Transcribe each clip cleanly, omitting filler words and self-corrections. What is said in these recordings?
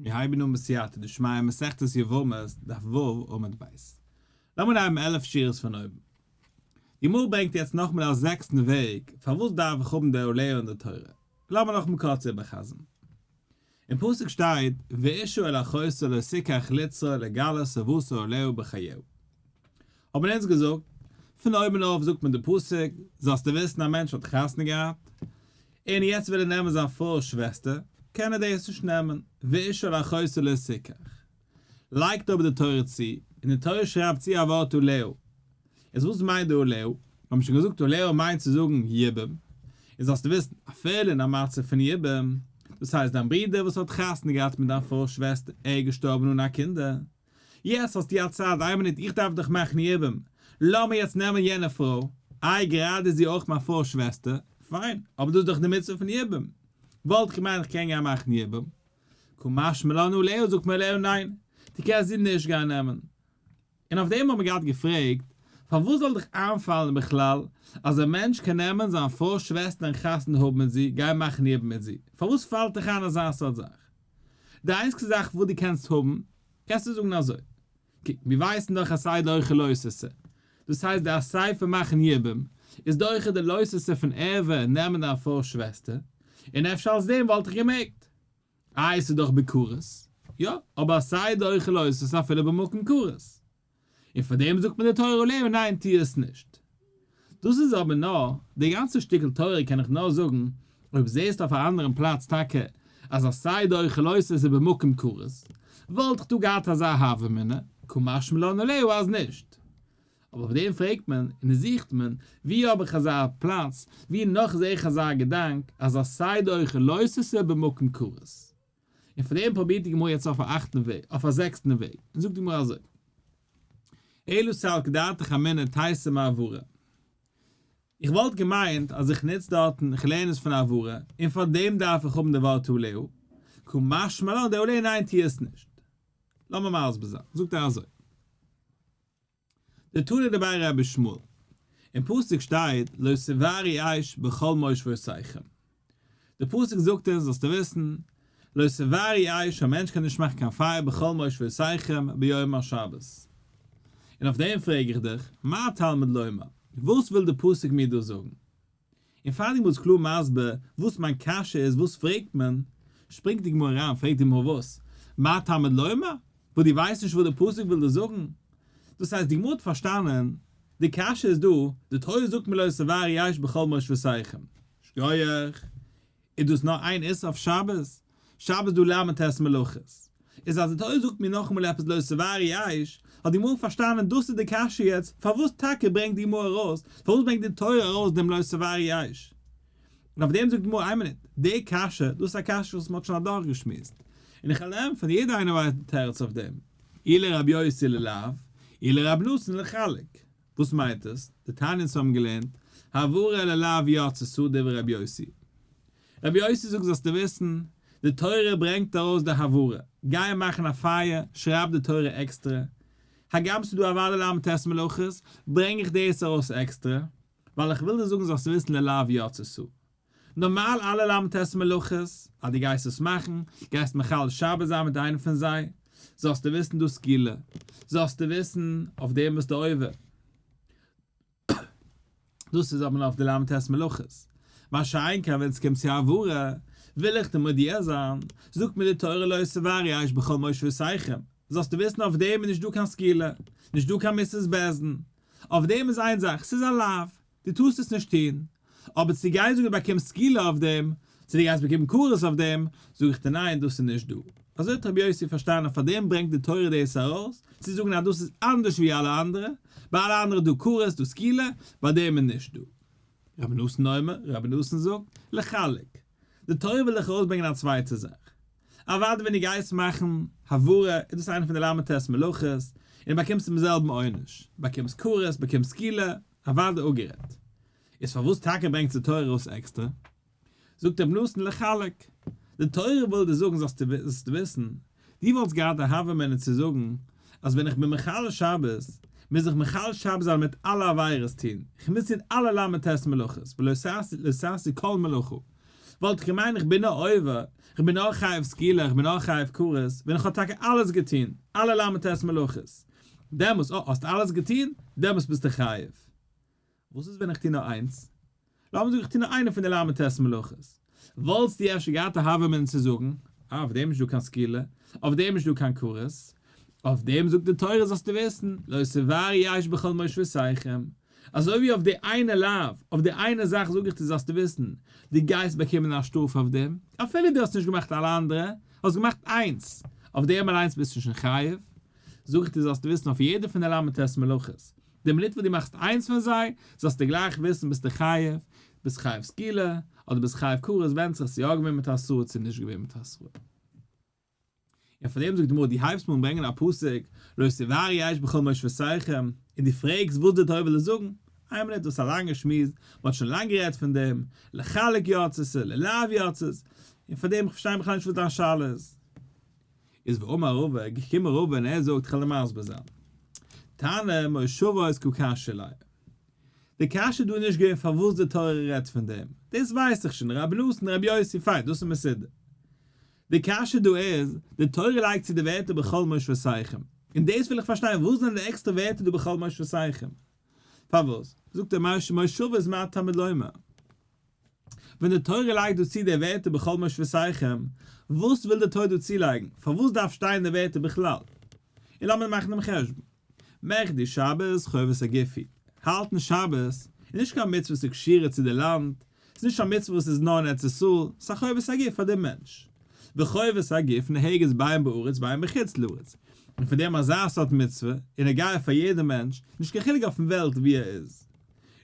מיר הייבן אן בסייעתא דשמיא מסכת יבמות דף ו' עמוד ב'. לאמיר אנהייבן 11 שורות פון אויבן. די גמרא ברענגט יעצט נאכאמאל א זעקסטן וועג פארוואס דארף איך האבן די עליה אין די תורה. לאמיר נאכאמאל קורץ איבערחזר'ן. אין פסוק שטייט ואשה אל אחותה לא תקח לצרור לגלות ארוותה עליה בחייה. האבן אונז געזאגט, פון אויבן אויף זאגט מען די פסוק, זאלסטו וויסן א מענטש האט חתונה געהאט, און יעצט וויל ער נעמען זיין פרוי'ס שוועסטער, קען ער דאס נישט נעמען, ואשה אל אחותה לא תקח. לייגט אבער די תורה צו, און די תורה שרייבט צו א ווארט עליה. איז וואס מיינט די עליה? מיר האבן שוין געזאגט עליה מיינט צו זאגן יבום, און זאלסטו וויסן, אפילו אין א מצב פון יבום, דאס הייסט דיין ברודער וואס האט חתונה געהאט מיט דיין פרוי'ס שוועסטער, ער איז געשטארבן אן א קינדער, יעצט האסטו א צד, איין מינוט איך דארף דאך מאכן יבום, לאמיר יעצט נעמען יענע פרוי, איי גראדע איז זי אויך מיין פרוי'ס שוועסטער, פיין, אבער דאס איז דאך די מצוה פון יבום, וואלט איך געמיינט איך קען גיין מאכן יבום, קא משמע לן עליה זאגט מיר עליה ניין, דו קענסט זי נישט גיין נעמען. און אויף דעם האט מען געהאט געפרעגט, פארוואס זאל דיך איינפאלן בכלל אז א מענטש קען נעמען זיין פרוי'ס שוועסטער און חתונה האבן מיט זי, גיין מאכן יבום מיט זי, פארוואס פאלט דיך איין אזא סארט זאך? די איינציגסטע זאך וואס דו קענסט האבן, קענסטו זאגן אזוי, קוק, מיר ווייסן דאך עשה דוחה לא תעשה, דאס הייסט די עשה פון מאכן יבום, איז דוחה די לא תעשה פון ערווה נעמען דיין פרוי'ס שוועסטער, און אפשר אלס דעם וואלט איך געמעגט. איי ס'איז דאך בכרת. יא, אבער עשה דוחה לא תעשה אפילו במקום כרת. און פאר דעם זאגט מען די תורה עליה ניין טו עס נישט. דאס איז אבער נאר, די גאנצע שטיקל תורה קען איך נאר זאגן אויב זעסט אויף א אנדערן פלאץ טאקע אז עשה דוחה לא תעשה איז במקום כרת, וואלט איך דא געהאט אזא הוה אמינא, קא משמע לן עליה אז נישט. אבער אויף דעם פרעגט מען און זוכט מען, ווי האב איך אזא פלאץ, ווי נאך זע איך אזא געדאנק אז עשה דוחה לא תעשה במקום כרת. און פאר דעם פרובירט די גמרא יעצט אויף א אכטן וועג, אויף א זעקסטן וועג, און זאגט די גמרא אזוי, אלא סלקא דעתך אמינא תיתי מהעברה. איך וואלט געמיינט אז איך נוץ דארטן, איך לערן עס פון העברה, און פאר דעם דארף איך האבן די ווארט עליה, קא משמע לן דעליה ניין טו עס נישט. לאמיר מסביר זיין, זאגט ער אזוי. דתנא דבי רבי ישמעאל, אין פסוק שטייט לא תבערו אש בכל מושבותיכם. די פסוק זאגט אונז זאלסטו וויסן, לא תבערו אש א מענטש קען נישט מאכן קיין פייער בכל מושבותיכם ביום השבת. און אויף דעם פרעג איך דיך, מה תלמוד לומר, וואס וויל די פסוק מיר דא זאגן? און פאר די גמרא איז קלאר מסביר וואס מיין קשיא איז וואס פרעגט מען, שפרינגט די גמרא אריין פרעגט די גמרא וואס? מה תלמוד לומר? וואס דו ווייסט נישט וואס די פסוק וויל דיר זאגן? דאס הייסט די גמרא האט פארשטאנען די קשיא איז דא, די תורה זאגט מיר לא תבערו אש בכל מושבותיכם, שכוח, איז דאס נאר איין איסור אויף שבת? שבת דא ל"ט מלאכות. איז אז די תורה זאגט מיר נאכאמאל עפעס לא תבערו אש, האט די גמרא פארשטאנען דאס איז די קשיא יעצט, פארוואס טאקע ברענגט די גמרא ארויס, פארוואס ברענגט די תורה ארויס דעם לא תבערו אש? און אויף דעם זאגט די גמרא איין מינוט, די קשיא, דאס איז א קשיא וואס מען האט שוין אדורכגעשמועסט, און איך וועל ענטפערן, יעדער איינער ווייסט די תירוץ אויף דעם, אי לרבי יוסי ללאו, אי לרבי נתן לחלק. וואס מיינט עס? דתניא אונז האבן געלערנט, העברה ללאו יצתה דברי רבי יוסי. רבי יוסי זאגט זאלסטו וויסן, די תורה ברענגט ארויס די הבערה, גיי מאכן א פייער, שרייב די תורה עקסטרע, הגם ס'איז דא אוודאי ל"ט מלאכות, ברענג איך דאס ארויס עקסטרע, ווייל איך וויל דיר זאגן זאלסטו וויסן ללאו יצתה. נארמאל אלע ל"ט מלאכות, אז דו גייסט עס מאכן, גייסט מחלל שבת זיין מיט איינעם פון זיי, זאלסטו וויסן דא סקילה, זאלסטו וויסן אויף דעם ביסטו עובר. דאס איז אבער נאר אויף די ל"ט מלאכות. מה שאין כן ווען עס קומט צו הבערה, וויל איך דיר מודיע זיין, זאגט מיר די תורה לא תבערו אש בכל מושבותיכם, זאלסטו וויסן אויף דעם איז נישט דא קיין סקילה, נישט דא קיין מיתת בית דין. אויף דעם איז איין זאך, ס'איז א לאו, דו טארסט עס נישט טון, אבער צו גיין זאגן דו באקומסט סקילה אויף דעם, צו דו גייסט באקומען כרת אויף דעם, זאג איך דיר ניין דאס איז נישט דא. אזוי האט רבי יוסי פארשטאנען פאר דעם ברענגט די תורה דאס ארויס, צו זאגן אז דאס איז אנדערש ווי אלע אנדערע, ביי אלע אנדערע איז דא כרת דא סקילה, ביי דעם איז נישט דא. רבי נתן אומר, רבי נתן זאגט, לחלק. די תורה וויל דיך ארויסברענגען א צווייטע זאך. אוודאי ווען דו גייסט מאכן הבערה איז דאס איינע פון די ל"ט מלאכות, און דו באקומסט דעם זעלבן עונש, באקומסט כרת, באקומסט סקילה, אוודאי אפגערעדט. איז פארוואס טאקע ברענגט די תורה ארויס עקסטער? זאגט רבי נתן לחלק. די תורה וויל דיר זאגן זאלסטו וויסן, דו וואלטסט געהאט א הוה אמינא צו זאגן אז ווען איך בין מחלל שבת, מוז איך מחלל שבת זיין מיט אלע עבירות טון, איך מוז טון אלע ל"ט מלאכות, ולא תעשו כל מלאכה. וואלט איך געמיינט איך בין נאר עובר, איך בין נאר חייב סקילה, איך בין נאר חייב כרת, ווען איך האב טאקע אלעס געטון, אלע ל"ט מלאכות. דעמאלס, אה, האסט אלעס געטון? דעמאלס ביסטו חייב. וואס איז ווען איך טו נאר איינס? לאמיר זאגן איך טו נאר איינע פון די ל"ט מלאכות. וואלסטו אפשר געהאט א הוה אמינא צו זאגן, אה, אויף דעם איז נישטא קיין סקילה, אויף דעם איז נישטא קיין כרת, אויף דעם זאגט די תורה זאלסטו וויסן, לא תבערו אש בכל מושבותיכם, אזוי ווי אויף די איינע לאו, אויף די איינע זאך זאג איך דיר זאלסטו וויסן, דו גייסט באקומען א שטראף אויף דעם, אפילו דו האסט נישט געמאכט אלע אנדערע, האסט געמאכט איינס, אויף דעם אליינס ביסטו שוין חייב, זאג איך דיר זאלסטו וויסן אויף יעדע פון די ל"ט מלאכות, די מינוט וואס דו מאכסט איינס פון זיי, זאלסטו גלייך וויסן ביסטו חייב, ביסט חייב סקילה, אדער ביסט חייב כרת, ווענדט זיך צו יא געווען מיט התראה צו נישט געווען מיט התראה. און פאר דעם זאגט די גמרא, דו הייבסט מיר אן ברענגען א פסוק, לא תבערו אש בכל מושבותיכם, און דו פרעגסט וואס די תורה וויל זאגן, איין מינוט, דאס איז א לאנגע שמועס, מען האט שוין לאנג גערעדט פון דעם, לחלק יצאת, ללאו יצאת, און פאר דעם איך פארשטיי בכלל נישט וואס דיין שאלה איז. איז ואמר רבא, געקומען רבא און ער זאגט, כ'וועל דיר מסביר זיין. תנא מושבות קא קשיא ליה. די קשיא דא איז נישט געווען פארוואס די תורה רעדט פון דעם, דאס ווייס איך שוין, רבי נתן, רבי יוסי, פיין, דאס איז מסודר. די קשיא דא איז, די תורה לייגט צו די ווערטער בכל מושבותיכם, און דאס וויל איך פארשטיין, וואס זענען די עקסטערע ווערטער דא בכל מושבותיכם? פארוואס זאגט ער מושבות מה תלמוד לומר? ווען די תורה לייגט דא צו די ווערטער בכל מושבותיכם, וואס וויל די תורה דא צולייגן? פארוואס דארף שטיין די ווערטער בכלל? און לאמיר מאכן דעם חשבון. מכדי שבת חובת הגוף היא. האלטן שבת איז נישט קיין מצוה וואס איז קשורה צו די לאנד, ס'איז נישט א מצוה וואס איז נאר אין ארץ ישראל, ס'איז א חובת הגוף פאר דעם מענטש. וחובת הגוף נוהגת בין בארץ בין בחוץ לארץ. און פון דעם אזא סארט מצוה איז נוגע פאר יעדע מענטש, נישט קיין חילוק אויפן וועלט וואו ער איז.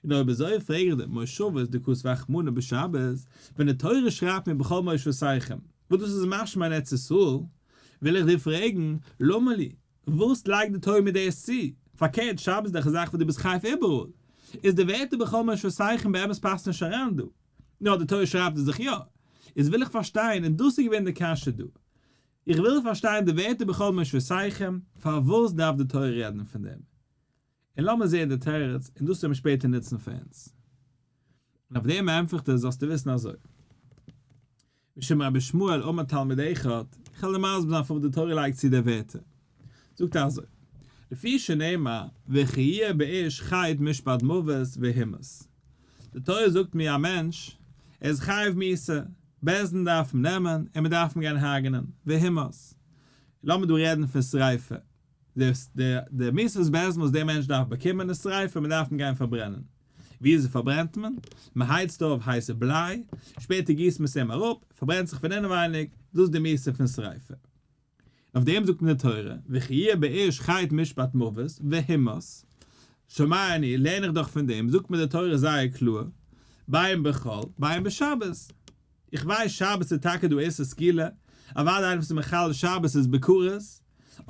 און אויב אזוי פרעג איך דיר, מושבות דכתב רחמנא בשבת, ווען די תורה שרייבט מיר בכל מושבותיכם, וואס דאס איז משמע אין ארץ ישראל, וויל איך דיר פרעגן, למה לי, וואס לייגט די תורה מיר דאס צו? פארקערט, שבת איז דאך א זאך וואס דו ביסט חייב איבעראל. איז די ווערטער בכל מושבותיכם באמת פאסט נישט אריין דא. נאר די תורה שרייבט עס דאך יא. איז וויל איך פארשטיין, און דאס איז געווען די קשיא דא. איך וויל פארשטיין די ווערטער בכל מושבותיכם, פארוואס דארף די תורה רעדן פון דעם? און לאמיר זעהן די תירוץ, און דאס וועט מען שפעטער נוצן פאר אונז. און אויף דעם ענטפערט ער, זאלסטו וויסן אזוי. משום רבי ישמעאל אמר תלמיד אחד, איך וועל דיר מסביר זיין פארוואס די תורה לייגט צו די ווערטער. זאגט ער אזוי, לפי שנאמר וכי יהיה באיש חטא משפט מוות והומת. די תורה זאגט מיר א מענטש, ער איז חייב מיתה, בית דין דארף אים נעמען און מען דארף אים גיין הרג'נען, והומת. לאמיר דא רעדן פון שריפה. די מיתת בית דין וואס דער מענטש דארף באקומען איז שריפה, מען דארף אים גיין פארברענען. וויאזוי פארברענט מען? מען הייצט אויף הייסע בליי, שפעטער גיסט מען עס אים אראפ, פארברענט זיך פון אינעווייניג, דאס איז די מיתה פון שריפה. און אויף דעם זאגט מען די תורה, וכי יהיה באיש חטא משפט מוות, והומת, שומע אני, לערן איך דאך פון דעם, זאגט מיר די תורה זייער קלאר, בין בחול, בין בשבת. איך ווייס שבת איז טאקע דא איסור סקילה, אוודאי איינער וואס איז מחלל שבת איז בכרת,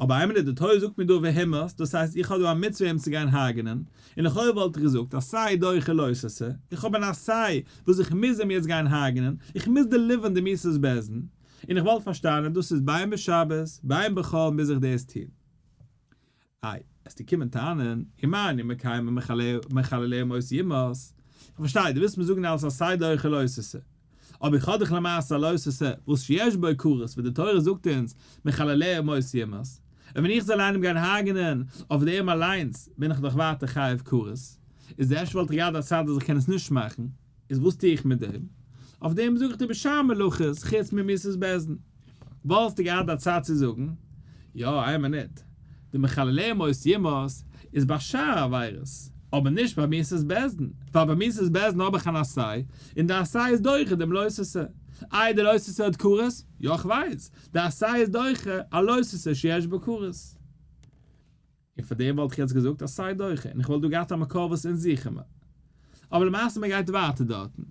אבער איין מינוט די תורה זאגט מיר דא והומת, דאס הייסט איך האב דא א מצוה אים צו גיין הרג'נען, און לכאורה וואלט איך געזאגט עשה דוחה לא תעשה, איך האב אן עשה וואס איך מוז אים יעצט גיין הרג'נען, איך מוז דעליווערן די מיתת בית דין, און איך וואלט פארשטאנען דאס איז בין בשבת בין בחול מוז איך דאס טון. איי, וועסטו קומען טענה'ן, ומה אני מקיים מחלליה מות יומת? איך פארשטיי, דו ווילסט מיר זאגן אלס עשה דוחה לא תעשה. אבער איך האב דאך למעשה א לא תעשה וואס שיש בו כרת וואס די תורה זאגט אונז מחלליה מות יומת. און ווען איך זאל איינעם גיין הרג'נען אויף דעם אליינס בין איך דאך ווייטער חייב כרת. איז אפשר וואלט איך געהאט א צד אז איך קען עס נישט מאכן. איז וואס טו איך מיט דעם? אויף דעם זאג איך דיר בשאר מלאכות חוץ ממיתת בית דין. וואלסטו געהאט א צד צו זאגן, יא, איין מינוט, די מחלליה מות יומת איז ביי שאר עבירות, אבער נישט ביי מיתת בית דין, ווייל ביי מיתת בית דין האב איך אן עשה, און די עשה איז דוחה דעם לא תעשה. איי די לא תעשה האט כרת? יא כ'ווייס, די עשה איז דוחה א לא תעשה שיש בו כרת. און פאר דעם וואלט איך יעצט געזאגט עשה דוחה, און איך וואלט דא געהאט א מקור וואס אונז זוכן מיר. אבער למעשה מען גייט ווייטער דארטן.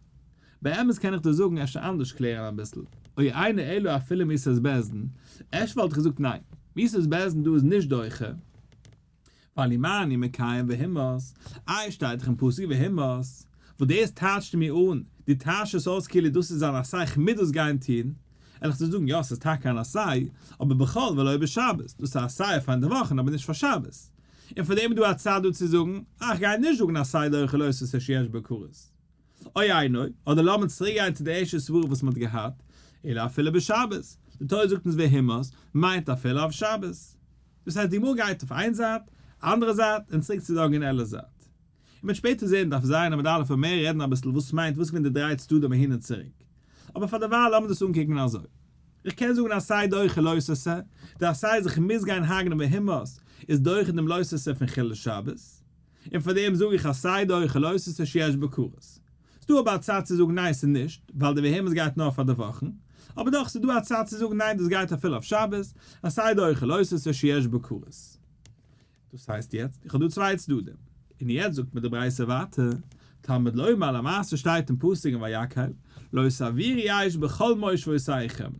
באמת קען איך דיר זאגן אפשר אנדערש קלערן אביסל, או אינו אלא אפילו מיתת בית דין, אפשר וואלט איך געזאגט ניין, מיתת בית דין דא איז נישט דוחה, ווייל ומה אני מקיים והומת, איי שטייט דאך אין פסוק והומת, וואס דאס טייטשט מיר אן, דו טייטשסט עס אויס כאילו דאס איז אן עשה איך מוז דאס גיין טון, וועל איך דיר זאגן יא ס'איז טאקע אן עשה, אבער בחול ולא בשבת, דאס איז א עשה פאר אינדערוואכן אבער נישט פאר שבת. און פאר דעם איז דא א צד דא צו זאגן, אה איך גיי נישט זאגן עשה דוחה לא תעשה שיש בו כרת. או אינו, אדער לאמיר צוריק גיין צו די ערשטע סברא וואס מען האט געהאט, אלא אפילו בשבת, די תורה זאגט אונז והומת, מיינט אפילו אויף שבת. דאס הייסט די גמרא גייט אויף איין זייט, אנדערע זייט, און צוריק צו די ארגינעלע זייט. און מ'וועט שפעטער זען דף ז' עמוד א' און מער רעדן אביסל וואס מיינט וואס איז געווען די דריי צדדים אהין און צוריק. אבער פאר דערווייל לאמיר דאס אנקוקן אזוי. איך קען זאגן עשה דוחה לא תעשה, די עשה אז איך מוז גיין הרג'נען והומת איז דוחה דעם לא תעשה פון חילול שבת, און פאר דעם זאג איך עשה דוחה לא תעשה שיש בו כרת. ס'דא אבער א צד צו זאגן ניין ס'איז נישט, ווייל די והומת גייט נאר פאר די וואכן, אבער דאך ס'איז דא א צד צו זאגן ניין דאס גייט אפילו אויף שבת, עשה דוחה לא תעשה שיש בו כרת. דאס הייסט יעצט, איך האב דא צוויי צדדים, און יעצט זאגט מיר די ברייתא ווייטער, תלמוד לומר למעשה שטייט אין פסוק אין ויקהל, לא תבעירו אש בכל מושבותיכם,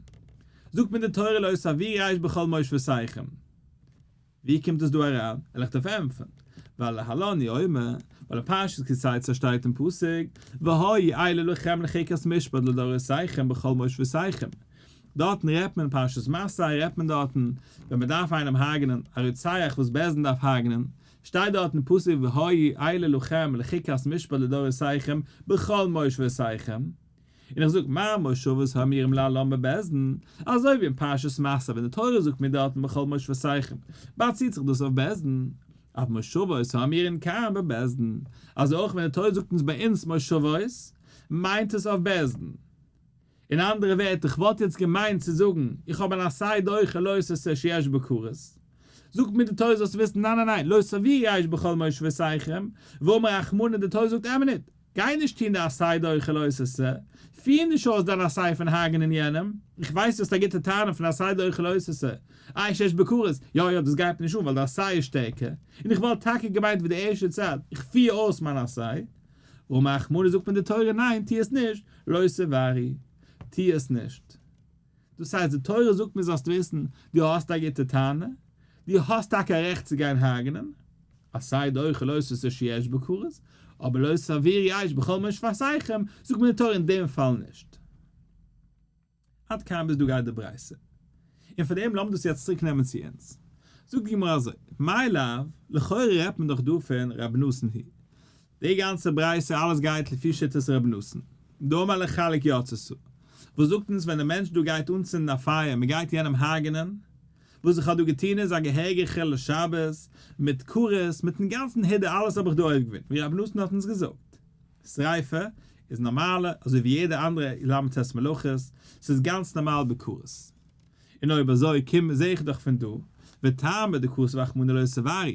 זאגט מיר די תורה לא תבעירו אש בכל מושבותיכם, ווי קומט עס דא אריין? וועל איך דיר ענטפערן, ווייל להלן הוא אומר, ווייל אין פרשת כי תצא שטייט אין פסוק, והיו אלה לכם לחוקת משפט לדורותיכם בכל מושבותיכם, דארטן רעדט מען פרשת מסעי רעדט מען דארטן ווען מען דארף איינעם הרג'נען, א רוצח וואס בית דין דארף הרג'נען, שטייט דארט אין פסוק והיו אלה לכם לחוקת משפט לדורותיכם בכל מושבותיכם, און איך זאג מה מושבות האמורים להלן בבית דין, אזוי ווי אין פרשת מסעי ווען די תורה זאגט מיר דארטן בכל מושבותיכם באציט זיך דאס אויף בית דין, אף מושבות האמורים כאן בבית דין, אזוי אויך ווען די תורה זאגט אונז ביי אונז מושבות מיינט עס אויף בית דין. אין אנדערע ווערטער, כ'וואלט יעצט געמיינט צו זאגן, איך האב אן עשה דוחה לא תעשה שיש בו כרת. זאגט מיר די תורה זאלסט וויסן, ניין ניין ניין, לא תבעירו אש בכל מושבותיכם, ואמר רחמנא די תורה זאגט איין מינוט, גיי נישט טון די עשה דוחה לא תעשה, פיר נישט אויס דיין עשה פון הרג'נען יענעם, איך ווייס דו האסט א גוטע טענה פון עשה דוחה לא תעשה, איי שיש בו כרת, יא יא דאס גייט מיר נישט אן ווייל די עשה איז שטערקער, און איך וואלט טאקע געמיינט ווי די ערשטע צד, איך פיר אויס מיין עשה, אמר רחמנא זאגט מיר די תורה ניין טו עס נישט, לא תבערו, טו עס נישט. דאס הייסט די תורה זאגט מיר זאלסט וויסן, דו האסט א גוטע טענה, דו האסט טאקע א רעכט צו גיין הרג'נען, עשה דוחה לא תעשה שיש בו כרת, אבער לא תבעירו אש בכל מושבותיכם, זאגט מיר די תורה אין דעם פאל נישט. עד כאן ביז דא גייט די ברייתא. און פאר דעם לאמיר דאס יעצט צוריק נעמען צו אונז. זאגט די גמרא אזוי, מאי לאו, לכאורה רעדט מען דאך דא פון רבי נתן היא. די גאנצע ברייתא אלעס גייט לפי שיטת רבי נתן. דאמר לחלק יצתה. וואס זאגט אונז ווען די מענטש דא גייט אנצינדן א פייער מען גייט יענעם הרג'נען, וואס איך האב דא געטון איז א געהעריגע חילול שבת, מיט כרת, מיטן גאנצן הידור אלעס האב איך דא אויפגעווען, ווי רבי נתן האט אונז געזאגט. שריפה איז נארמאלע אזוי ווי יעדע אנדערע ל"ט מלאכות, ס'איז גאנץ נארמאל בכרת. און אויב אזוי קום זעה איך דאך פון דא, וטעמא דכתב רחמנא לא תבערו.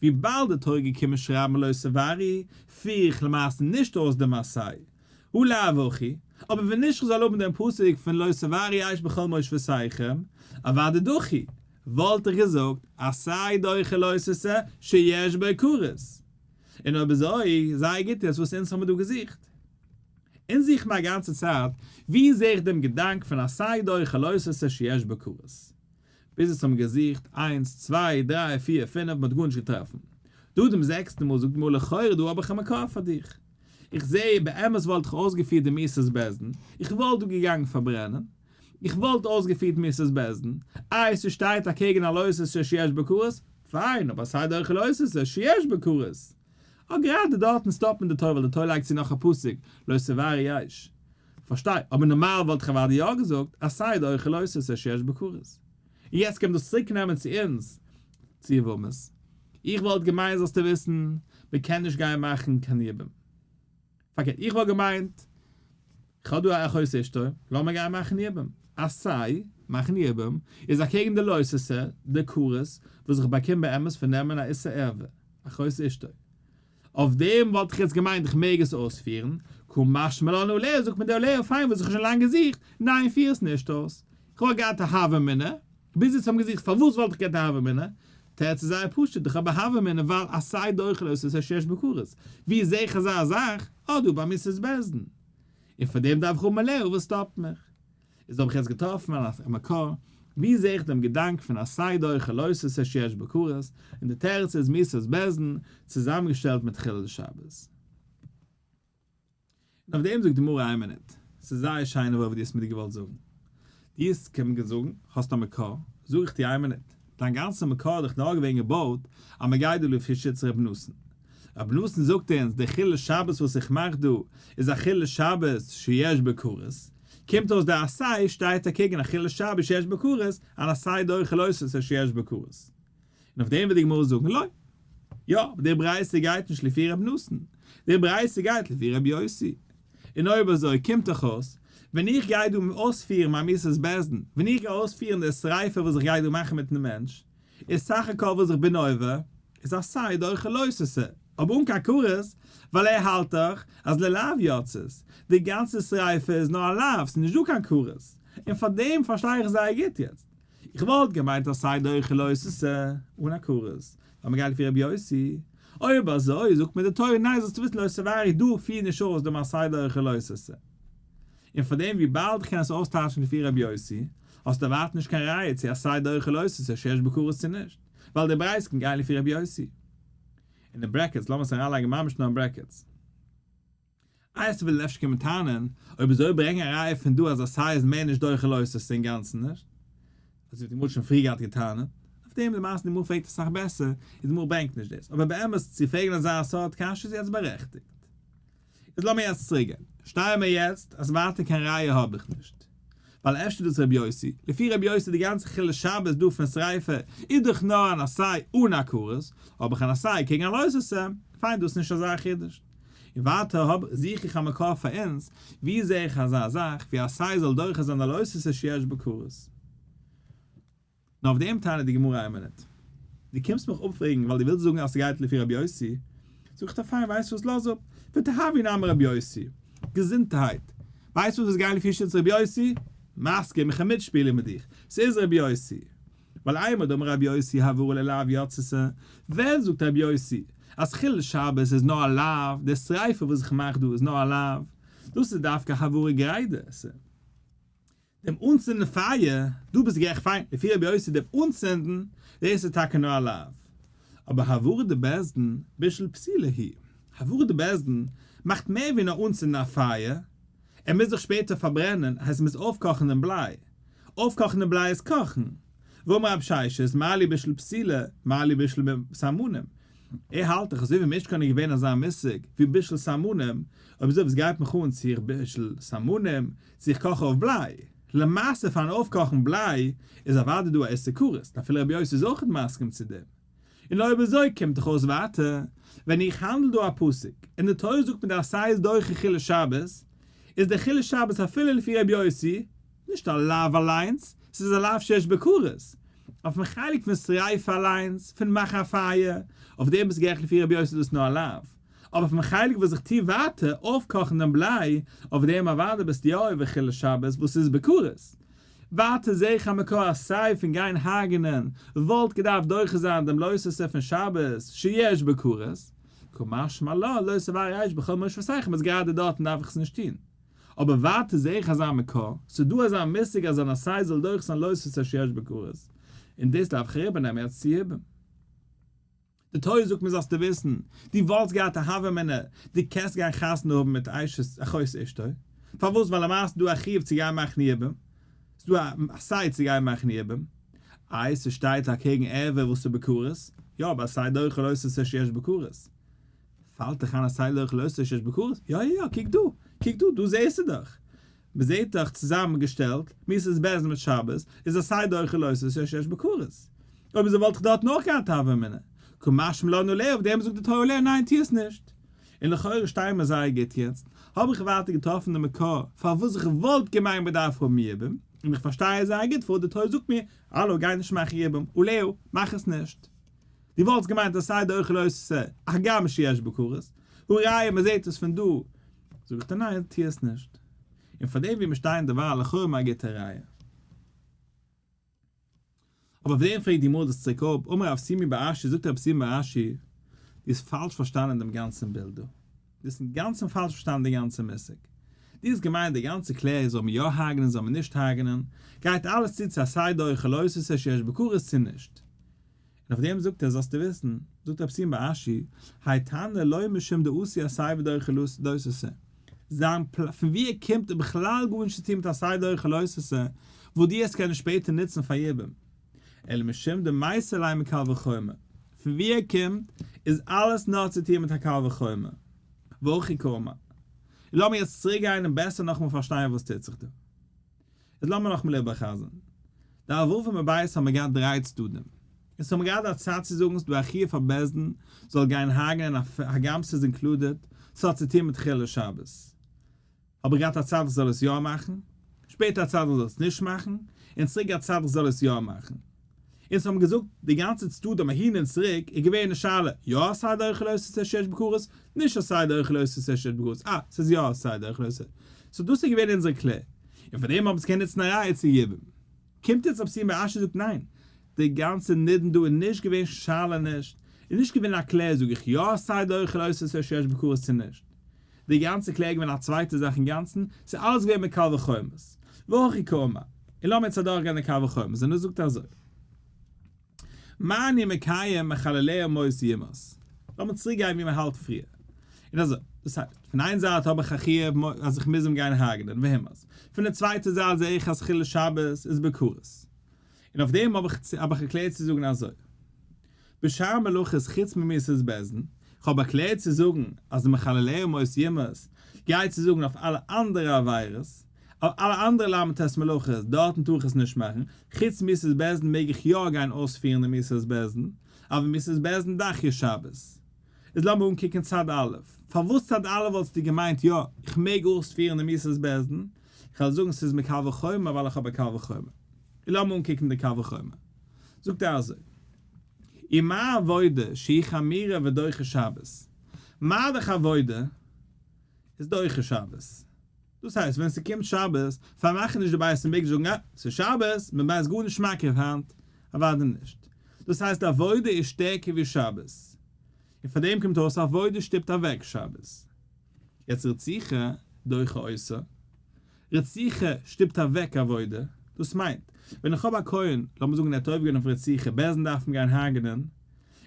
וויבאלד די תורה געקומען שרייבן לא תבערו, פיר איך למעשה נישט אויס דעם עשה. הא לאו הכי, אבער ווען נישט כ'זאל האבן דעם פסוק פון לא תבערו אש בכל מושבותיכם, אוודאי דחי, וואלט איך געזאגט, עשה דוחה לא תעשה שיש בו כרת. און אויב אזוי, זייער גוט יעצט וואס אונז האמיר דא געזוכט. אונז זוכן מיר א גאנצע צייט, ווי זעה איך דעם געדאנק פון עשה דוחה לא תעשה שיש בו כרת. ביז אונז האמיר געזוכט איינס, צוויי, דריי, פיר, פינף, מ'האט גארנישט געטראפן. דא דעם זעקסטן מאל זאגט די גמרא לכאורה דא האב איך א מקור פאר דיך. איך זעה, באמת וואלט איך אויסגעפירט די מיתת בית דין, איך וואלט דא געגאנגען פארברענען, איך וואלט אויסגעפירט מיתת בית דין, איי ס'שטייט אקעגן א לא תעשה שיש בו כרת, פיין, אבער עשה דוחה לא תעשה שיש בו כרת. אה גראדע דארטן סטאפט מען די תורה ווייל די תורה לייגט צו נאך א פסוק לא תבערו אש. פארשטיי, אבער נארמאל וואלט איך אוודאי יא געזאגט עשה דוחה לא תעשה שיש בו כרת. און יעצט קען מען דאס צוריק נעמען צו אונז צו יבמות. איך וואלט געמיינט זאלסטו וויסן, מ'קען נישט גיין מאכן קיין יבום. פארקערט, איך וואלט געמיינט, כ'האב דא א אחות אשתו, לאמיר גיין מאכן יבום. עשה, מאכן יבום, איז אקעגן די לא תעשה, די כרת, וואס איך באקום באמת פון נעמען א איסור ערווה, אחות אשתו. אויף דעם וואלט איך יעצט געמיינט איך מעג עס אויספירן, קא משמע לן עליה, זאגט מיר די עליה, פיין וואס איך האב שוין לאנג געזוכט, ניין פיר עס נישט אויס. איך וואלט געהאט א הוה אמינא, ביז יעצט האבן געזוכט פארוואס וואלט איך געהאט א הוה אמינא, תירוץ איז זייער פשוט, איך האב א הוה אמינא ווייל עשה דוחה לא תעשה שיש בו כרת, ווי זעה איך אזא זאך? אה דא ביי מיתת בית דין. און פאר דעם דארף איך האבן עליה וואס סטאפט מיך. איז האב איך יעצט געטראפן א מקור, ווי זעה איך דעם געדאנק פון עשה דוחה לא תעשה שיש בו כרת, און די תירוץ איז מיתת בית דין צוזאמגעשטעלט מיט חילול שבת. און אויף דעם זאגט די גמרא איין מינוט, ס'איז זייער שיין אבער וואס דו האסט מיר געוואלט זאגן, דו האסט קען מען זאגן, האסט א מקור, זאג איך דיר איין מינוט, דיין גאנצע מקור איז דאך נאר געווען געבויט אז מען גייט דא לפי שיטת ר' נתן. רבי נתן זאגט אונז די חילול שבת וואס איך מאך דא איז א חילול שבת שיש בו כרת, קומט אויס די עשה שטייט אקעגן א חילול שבת שיש בו כרת, אן עשה דוחה לא תעשה שיש בו כרת. און אויף דעם וועט די גמרא זאגן לא. יא, אבער די ברייתא גייט נישט לפי רבי נתן, די ברייתא גייט לפי רבי יוסי. און אויב אזוי קומט דאך אויס, ווען איך גיי דא אויספירן מיין מיתת בית דין, ווען איך גיי אויספירן די שריפה וואס איך גיי דא מאכן מיטן מענטש, איז סך הכל וואס איך בין עובר, איז עשה דוחה לא תעשה, אבער אן קיין כרת, ווייל ער האלט דאך אז ללאו יצאת, די גאנצע שריפה איז נאר א לאו, ס'איז נישט דא קיין כרת, און פאר דעם פארשטיי איך זייער גוט יעצט. איך וואלט געמיינט עשה דוחה לא תעשה אן א כרת, ווייל מ'גייט לפי רבי יוסי. אויב אזוי זאגט מיר די תורה ניין זאלסטו וויסן לא תבערו דא פיר נישט אויס דעם עשה דוחה לא תעשה. און פאר דעם וויבאלד איך קען עס אויסטייטשן לפי רבי יוסי, האסטו ווייטער נישט קיין ראיה צו עשה דוחה לא תעשה שיש בו כרת צו נישט, ווייל די ברייתא קען גיין לפי רבי יוסי. אין די brackets, לאמיר עס אריינלייגן ממש נאר אין brackets. איי עס וויל אפשר קומען טענה'ן, אויב אזוי ברענג א ראיה פון דא אז עשה איז מער נישט דוחה לא תעשה אינגאנצן נישט, אזוי ווי די גמרא האט שוין פריער געהאט געטענה'ט, אויף דעם למעשה די גמרא פרעגט אסאך בעסער, און די גמרא ברענגט נישט דאס, אבער באמת צו פרעגן אזא סארט קשיא איז יעצט בארעכטיגט. איז לאמיר יעצט צוריק גיין, שטייען מיר יעצט אז ווייטער קיין ראיה האב איך נישט, ווייל אפשר דאס רבי יוסי, לפי רבי יוסי די גאנצע חילול שבת דא פון שריפה איז דאך נאר אן עשה אן א כרת, האב איך אן עשה קעגן א לא תעשה, פיין דאס איז נישט אזא חידוש. און ווייטער האב זוך איך א מקור פאר אונז, ווי זעה איך אזא זאך ווי עשה זאל דוחה זיין א לא תעשה שיש בו כרת? נאר אויף דעם טענה'ט די גמרא איין מינוט, דו קומסט מיך אפפרעגן ווייל דו ווילסט זאגן אז ס'גייט לפי רבי יוסי, זאג איך דיר פיין ווייסט וואס לאז אפ, ותהוי נמי רבי יוסי, געזונטערהייט, ווייסט וואס עס גייט לפי שיטת רבי יוסי? מסכים איך וועל מיטשפילען מיט דיך, ס'איז רבי יוסי, ווייל אימר דאמר רבי יוסי הבערה ללאו יצתה, ווען זאגט רבי יוסי אז חילול שבת איז נאר א לאו, די שריפה וואס איך מאך דא איז נאר א לאו, דאס איז דווקא הבערה גרידא. דעם אנצינדן פייער, דו ביסט גערעכט פיין, לפי רבי יוסי דעם אנצינדן, דאס איז טאקע נאר א לאו. אבער הבערה דבית דין, בישול פתילה היא. הבערה דבית דין מאכט מער ווי נאר אנצינדן א פייער, ער מוז זיך שפעטער פארברענען, הייסט ער מוז אויפקאכן דעם בליי. אויפקאכן דעם בליי איז קאכן. ואמר רב ששת, מה לי בישול פתילה, מה לי בישול סמנים. ער האלט דאך אזוי ווי משכן איז געווען אזא מושג ווי בישול סמנים, אויב אזוי וואס גייט מיך אן צו איך בישל סמנים, צו איך קאך אויף בליי. למעשה פארן אויפקאכן בליי איז אוודאי דא א איסור כרת, אפילו רבי יוסי איז אויכעט מסכים צו דעם. און אויב אזוי קומט דאך אויס ווייטער, ווען איך האנדל דא א פסוק, און די תורה זאגט מיר די עשה איז דוחה חילול שבת, איז דער חילול שבת אפילו לפי רבי יוסי, נישט א לאו אליינס, ס'איז א לאו שיש בו כרת. אויפן חלק פון שריפה אליינס, פון מאכן א פייער, אויף דעם ביסטו גערעכט לפי רבי יוסי איז דאס נאר א לאו. אבער פון חלק וואס איך טוה ווייטער אויפקאכן דעם בליי, אויף דעם אוודאי ביסטו יא עובר חילול שבת וואס איז בכרת. ווייטער זעה איך א מקור אז סיי פון גיין הרג'נען וואלט געדארפט דוחה זיין דעם לא תעשה פון שבת שיש בו כרת, קא משמע לן לא תבערו אש בכל מושבותיכם אז גראדע דארטן דארף איך עס נישט טוהן. אבער ווייטער זעה איך אזא מקור, ס'איז דא אזא מושג אז אן עשה זאל דוחה זיין לא תעשה שיש בו כרת, און דאס דארף איך אריבערנעמען יעצט צו יבום. די תורה זאגט מיר זאלסטו וויסן, דו וואלסט געהאט א הוה אמינא, דו קענסט גיין חתונה האבן מיט אשת אחות אשתו, פארוואס ווייל למעשה איז דא א חיוב צו גיין מאכן יבום, ס'איז דא א עשה צו גיין מאכן יבום, איי ס'שטייט אקעגן ערווה וואס איז בכרת, יא אבער עשה דוחה לא תעשה שיש בו כרת, פאלט דיך איין עשה דוחה לא תעשה שיש בו כרת, יא יא יא קוק דא, קוק דא, דא זעסטו דאך, מען זעט דאך צוזאמען געשטעלט מיתת בית דין מיט שבת איז עשה דוחה לא תעשה שיש בו כרת. אויב אזוי וואלט איך דארט נאך געהאט הוה אמינא. קא משמע לן עליה אויף דעם זאגט די תורה עליה ניין טו עס נישט. און לכאורה שטייען מיר זייער גוט יעצט, האב איך ווייטער געטראפן די מקור פארוואס איך וואלט געמיינט מען דארף האבן יבום, און איך פארשטיי עס זייער גוט פארוואס די תורה זאגט מיר האלא גיי נישט מאכן יבום, עליה מאך עס נישט. דו וואלטסט געמיינט עשה דוחה לא תעשה הגם שיש בו כרת, הא ראיה מען זעט עס פון דא זאג איך דיר ניין טו עס נישט. און פאר דעם ווי מיר שטייען דערווייל לכאורה מיין גוטע ראיה. אבער אויף דעם פרעגט די גמרא דאס צוריק אפ, אמר רב סימי בר אשי, זאגט רב סימי בר אשי, דו האסט פאלש פארשטאנען דעם גאנצן בילד דא. דו האסט אינגאנצן פאלש פארשטאנען די גאנצע מושג. דו האסט געמיינט די גאנצע קלער איז זאל מען יא הרג'נען זאל מען נישט הרג'נען, גייט אלעס צו צו עשה דוחה לא תעשה שיש בו כרת צו נישט. און אויף דעם זאגט ער, זאלסטו וויסן, זאגט רב סימון בר אשי, האי תנא לא משום דאתי עשה ודוחה לא תעשה, זיין פלאן פון ווי ער קומט איז בכלל גארנישט צו טון מיט עשה דוחה לא תעשה, וואס דו העסט קענען שפעטער נוצן פאר יבום, אלא משום דמייתי ליה מקל וחומר, פון ווי ער קומט. איז אלעס נאר צו טוען מיט א קל וחומר. והכי קאמר. און לאמיר יעצט צוריק גיין און בעסער נאכאמאל פארשטיין וואס טוט זיך דא. איז לאמיר נאכאמאל איבערחזר'ן. די ו' עמוד ב' האבן מיר געהאט דריי צדדים. אונז האבן געהאט א צד צו זאגן ס'דא א חיוב פאר בית דין זאל גיין הרג'נען הגם ס'איז included, ס'האט צו טון מיט חילול שבת. האב איך געהאט א צד איך זאל עס יא מאכן, שפעטער א צד איך זאל עס נישט מאכן, און צוריק א צד איך זאל עס יא מאכן. אונז האבן געזאגט די גאנצע צדדים אהין און צוריק איז געווען די שאלה יא עשה דוחה לא תעשה שיש בכרת, נישט עשה דוחה לא תעשה שיש בכרת, אה ס'איז יא עשה דוחה לא תעשה. so דאס איז געווען אונזער קלער. און פון דעם האבן אונז געקענט נוצן א ראיה צו יבום. קומט יעצט רב שימי בר אשי זאגט ניין, די גאנצע נידון דא איז נישט געווען שאלה נישט, איז נישט געווען א קלער זאג איך יא עשה דוחה לא תעשה שיש בכרת צו נישט. די גאנצע קלער איז געווען א צווייטע זאך אינגאנצן, ס'איז אלעס געווען מיט קל וחומר'ס. והכי קאמר. און לאמיר יעצט אדורכגיין די קל וחומר'ס, און ער זאגט אזוי. מה אני מקיים מחלליה מות יומת. לאמיר צוריק גיין ווי מען האלט פריער. און אזוי, דאס הייסט, פון איין זייט האב איך א חיוב אז איך מוז אים גיין הרג'נען, והומת. פון די צווייטע זייט זע איך אז חילול שבת איז בכרת. און אויף דעם האב איך האב איך ערקלערט צו זאגן אזוי. בשאר מלאכות חוץ ממיתת בית דין, איך האב ערקלערט צו זאגן אז די מחלליה מות יומת גייט צו זאגן אויף אלע אנדערע עבירות, אויף אלע אנדערע ל"ט מלאכות, דארטן טאר איך עס נישט מאכן, חוץ מיתת בית דין מעג איך יא גיין אויספירן די מיתת בית דין, אבער מיתת בית דין דחיא שבת. איז לאמיר אנקוקן צד א', פארוואס צד א' וואלטסטו געמיינט יא, איך מעג אויספירן די מיתת בית דין, איך וועל זאגן ס'איז מקל וחומר ווייל איך האב א קל וחומר. און לאמיר אנקוקן די קל וחומר. זאגט ער אזוי, ומה עבודה שהיא חמירא ודוחה שבת? מה דאך עבודה איז דוחה שבת. דאס הייסט ווען ס'קומט שבת פארמאכן נישט די בית המקדש זאגן אה, ס'איז שבת, מען בייסט גארנישט מקריב היינט, אוודאי נישט. דאס הייסט עבודה איז שטערקער ווי שבת. און פאר דעם קומט אויס עבודה שטופט אוועק שבת. יעצט רציחה דוחה אותה, רציחה שטופט אוועק עבודה, דאס מיינט, ווען איך האב א כהן, לאמיר זאגן ער האט עובר געווען אויף רציחה, בית דין דארף אים גיין הרג'נען,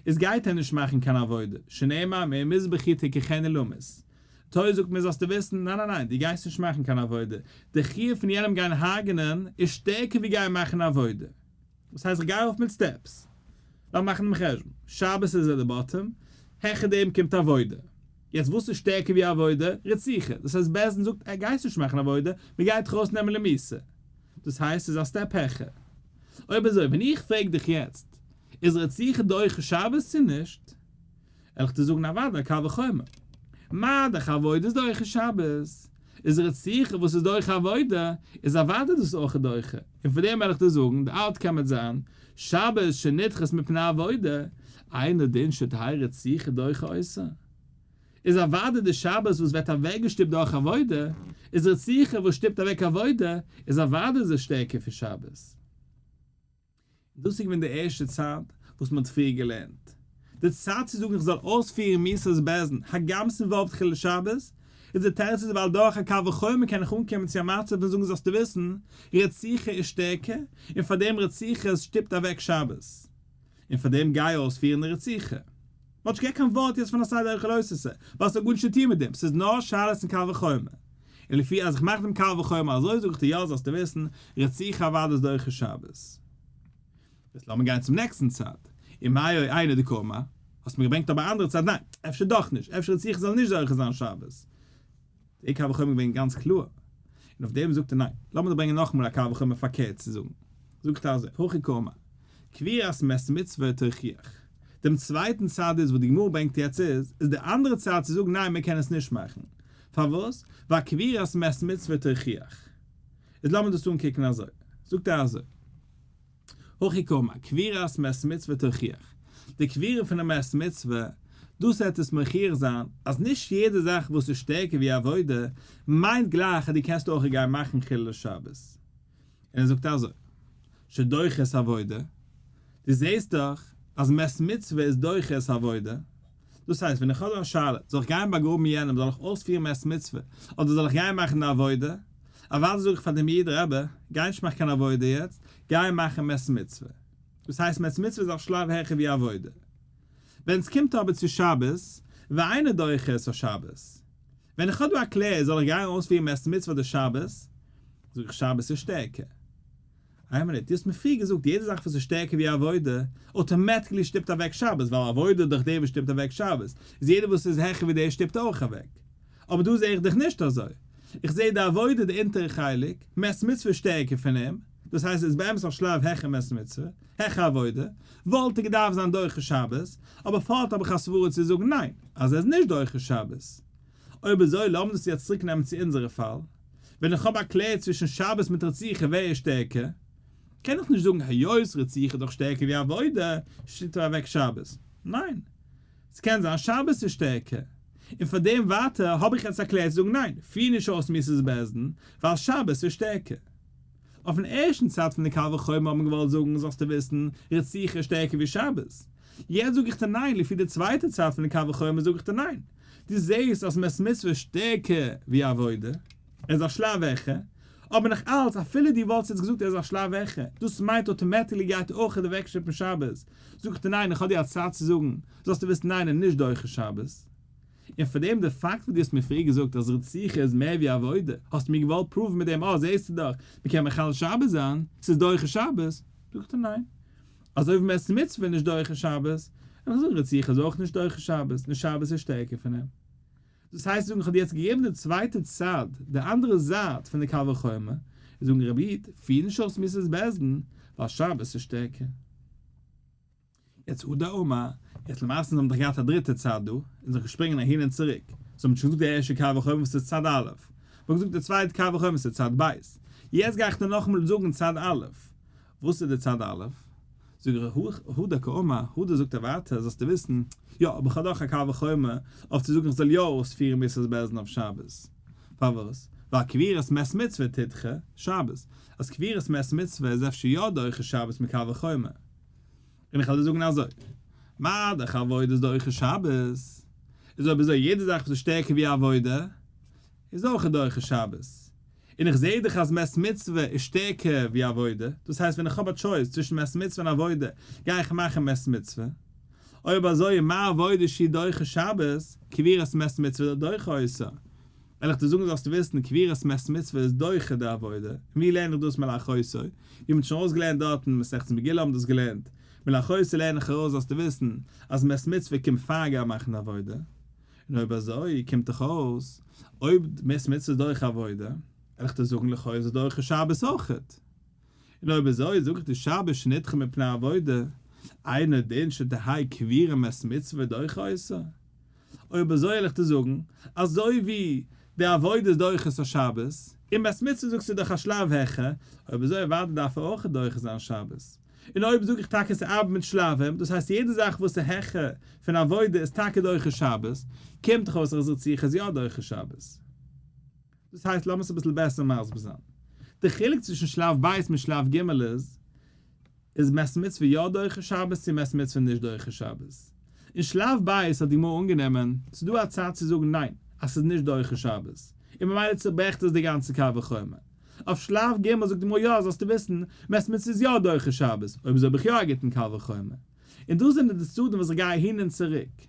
איז גייט ער נישט מאכן קיין עבודה, שנאמר מהמזבחי תקחנו למות, תורה זאגט מיר זאלסטו וויסן, ניין ניין ניין, דו גייסט נישט מאכן קיין עבודה, די חיוב פון יענעם גיין הרג'נען איז שטערקער ווי גיין מאכן עבודה. וואס הייסט איך גיי ארויף מיט steps? לאמיר מאכן דעם חשבון, שבת איז at the bottom, העכער דעם קומט עבודה. יעצט וואס איז שטערקער ווי עבודה? רציחה. דאס הייסט בית דין זאגט גייסט נישט מאכן עבודה, מען גייט דיך ארויסנעמען למיתה. דאס הייסט ס'איז א step העכער. אויב אזוי ווען איך פרעג דיך יעצט, איז רציחה דוחה שבת צו נישט? וועל איך דיר זאגן אוודאי קל וחומר. מה דאך עבודה איז דוחה שבת, איז רציחה וואס איז דוחה עבודה, איז אוודאי דאס אויך דוחה, און פון דעם וועל איך דיר זאגן, די outcome וועט זיין, שבת שנדחית מפני עבודה, אינו דין שתהא רציחה דוחה אותה. איז אוודאי די שבת וואס ווערט אוועקגעשטופט דורך עבודה, איז רציחה וואס שטופט אוועק עבודה, איז אוודאי איז עס שטערקער פון שבת. דאס איז געווען די ערשטע צד וואס מען האט פריער געלערנט. די צד צו זאגן איך זאל אויספירן מיתת בית דין הגם ס' involve ט חילול שבת, איז די תירוץ איז ווייל דורך א קל וחומר קען איך אנקומען צו א מצב פון זאגן זאלסטו וויסן, רציחה איז שטערקער, און פאר דעם רציחה שטופט אוועק שבת. און פאר דעם גיי אויספירן די רציחה. מען האט נישט געהערט קיין ווארט יעצט פון עשה דוחה לא תעשה, ווייל ס'האט גארנישט צו טון מיט דעם, ס'איז נאר שאלות אין קל וחומר. און לפי אז איך מאך דעם קל וחומר אזוי זאג איך דיר יא זאלסטו וויסן, רציחה אוודאי איז דוחה שבת. יעצט לאמיר גיין צום נעקסטן צד. ומאי היינו דקאמר, האסט מיר געברענגט אבער א אנדערע צד, ניין, אפשר דאך נישט, אפשר רציחה זאל נישט דוחה זיין שבת. די קל וחומר געווען גאנץ קלאר, און אויף דעם זאגט ער ניין, לאמיר דא ברענגען נאכאמאל א קל וחומר פארקערט צו זאגן, זאגט ער אזוי, הכי קאמר, קבירת מת מצוה תוכיח, דעם צווייטן צד איז וואס די גמרא ברענגט יעצט איז, איז די אנדערע צד צו זאגן ניין מען קען עס נישט מאכן, פארוואס? ווייל קבירת מת מצוה תוכיח. איז לאמיר דאס אנקוקן אזוי, זאגט ער אזוי. הכי קאמר, קבירת מת מצוה תוכיח. די קבירה פונעם מת מצוה, דאס וועט עס מוכיח זיין אז נישט יעדע זאך וואס איז שטערקער ווי עבודה, מיינט גלייך אז דו קענסט אויך גיין מאכן חילול שבת. און ער זאגט אזוי, שדוחה את העבודה, דו זעסט דאך אז מת מצוה איז דוחה את העבודה, דאס הייסט ווען איך האב דא א שאלה, זאל איך גיין באגראבן יענעם, זאל איך אויספירן מת מצוה, אדער זאל איך גיין מאכן די עבודה? אוודאי זאג איך פאר דעם איד, רבי, גיי נישט מאך קיין עבודה יעצט, גיי מאכן מת מצוה. דאס הייסט מת מצוה איז א שלב העכער ווי עבודה. ווען עס קומט אבער צו שבת, ואינו דוחה את השבת. ווען איך האב דא א קלער, זאל איך גיין אויספירן מת מצוה אדער שבת? זאג איך שבת איז שטערקער. איין מינוט, דו האסט מיר פריער געזאגט יעדע זאך וואס איז שטערקער ווי עבודה, automatically שטופט אוועק שבת, ווייל עבודה איז דאך דער וואס שטופט אוועק שבת, איז יעדער וואס איז העכער ווי דער שטופט אויך אוועק. אבער דא זע איך דאך נישט אזוי. איך זע די עבודה די אונטערע חלק, מת מצוה איז שטערקער פון אים, דאס הייסט ער איז באמת א שלב העכער מת מצוה, העכער עבודה, וואלט ער געדארפט זיין דוחה שבת, אבער פארט האב איך א סברה צו זאגן ניין, אז ער איז נישט דוחה שבת. אויב אזוי לאמיר דאס יעצט צוריק נעמען צו אונזערע פאל, ווען איך האב א קלער צווישן שבת מיט רציחה ווער איז שטערקער, קען איך נישט זאגן היות רציחה איז דאך שטערקער ווי עבודה, שטופט ער אוועק שבת. ניין. ס'קען זיין שבת איז שטערקער. און פאר דעם ווייטער האב איך יעצט א קלער צו זאגן ניין, פיר נישט אויס מיתת בית דין, ווייל שבת איז שטערקער. אויפן ערשטן צד פון די קל וחומר האט מען געוואלט זאגן זאלסטו וויסן, רציחה איז שטערקער ווי שבת. יעצט זאג איך דיר ניין, לפי די צווייטע צד פון די קל וחומר זאג איך דיר ניין. דו זעסט אז מת מצוה איז שטערקער ווי עבודה, ער איז א שלב העכער, אבער נאך אלץ אפילו דו וואלטסט יעצט געזאגט ער איז א שלב העכער, דאס מיינט automatically גייט אויך אוועקשטופן שבת, זאג איך דיר ניין איך האב דיר א צד צו זאגן, זאלסטו וויסן ניין ער איז נישט דוחה שבת. און פאר דעם די פאקט וואס דו האסט מיר פריער געזאגט אז רציחה איז מער ווי עבודה, האסטו מיר געוואלט prove ן מיט דעם אה זעסטו דאך מ'קען מחלל שבת זיין, ס'איז דוחה שבת, זאג איך דיר ניין. אזוי ווי מת מצוה איז נישט דוחה שבת, און אזוי רציחה איז אויך נישט דוחה שבת, און שבת איז שטערקער פון אים. דאס הייסט זאגן איך האב דיר יעצט געגעבן די צווייטע צד, די אנדערע זייט פון די קל וחומר, איז זאגן רבי איד, פיר נישט אויס מיתת בית דין, ווייל שבת איז שטערקער. יעצט הדר אמר, יעצט למעשה זיי האבן דאך געהאט א דריטע צד דא, און זיך געשפרינגען אהין און צוריק, זיי האבן שוין געזאגט די ערשטע קל וחומר וואס איז צד א', מ'האט געזאגט די צווייטע קל וחומר וואס איז צד ב', יעצט גיי איך דיר נאכאמאל זאגן צד א', וואס איז די צד א'? זאג איך הדר קאמר, הדר זאגט ער ווייטער, זאלסטו וויסן, יא, אבער איך האב דאך א קל וחומר אויף צו זאגן איך זאל יא אויספירן מיתת בית דין אויף שבת. פארוואס? ווייל קבורת מת מצוה תדחה שבת. אז קבורת מת מצוה איז אפשר יא דוחה שבת מקל וחומר. און איך וועל דיר זאגן אזוי, מה דאך עבודה איז דוחה שבת, איז אויב אזוי יעדע זאך וואס איז שטערקער ווי עבודה, איז אויך דוחה שבת. און איך זעה דאך אז מת מצוה איז שטערקער ווי עבודה, דאס הייסט ווען איך האב א choice צווישן מת מצוה און עבודה, גיי איך מאכן מת מצוה. אויב אזוי מה עבודה שהיא דוחה שבת, קבורת מת מצוה דוחה אותה. וועל איך דיר זאגן זאלסטו וויסן, קבורת מת מצוה איז דוחה די עבודה. און ווי לערן איך דאס מלאחותו? ווי מ'האט שוין ארויסגעלערנט דארטן, מסכת מגילה האבן דאס געלערנט. מלאחותו לערן איך ארויס זאלסטו וויסן, אז מת מצוה קומט פאר גיין מאכן די עבודה. און אויב אזוי קומט דאך אויס, אויב מת מצוה איז דוחה עבודה, וועל איך דיר זאגן לכאו' איז עס דוחה שבת אויכעט. און אויב אזוי זאג איך דיר שבת שנדחה מפני עבודה, אינו דין שתהא קבורת מת מצוה דוחה אותה. אויב אזוי וועל איך דיר זאגן, אזוי ווי די עבודה איז דוחה את השבת, און מת מצוה זאגסטו דאך א שלב העכער, אויב אזוי אוודאי דארף ער אויכעט דוחה זיין שבת. און אויב זאג איך טאקע ס'ארבעט מיט שלבים, דאס הייסט יעדע זאך וואס איז העכער פון עבודה איז טאקע דוחה שבת, קומט דאך אויס אז רציחה איז יא דוחה שבת. דאס הייסט לאמיר עס אביסל בעסער מסביר זיין. די חילוק צווישן שלב ב' מיט שלב ג' איז, איז מת מצוה יא דוחה שבת צו מת מצוה נישט דוחה שבת. אין שלב ב' האט די גמרא אנגענומען, ס'איז דא א צד צו זאגן ניין, אז ס'איז נישט דוחה שבת, און ממילא צוברעכט עס די גאנצע קל וחומר. אויף שלב ג' זאגט די גמרא יא זאלסטו וויסן, מת מצוה איז יא דוחה שבת, אויב אזוי האב איך יא א גוטן קל וחומר. און דאס זענען די צדדים וואס איך גיי אהין און צוריק.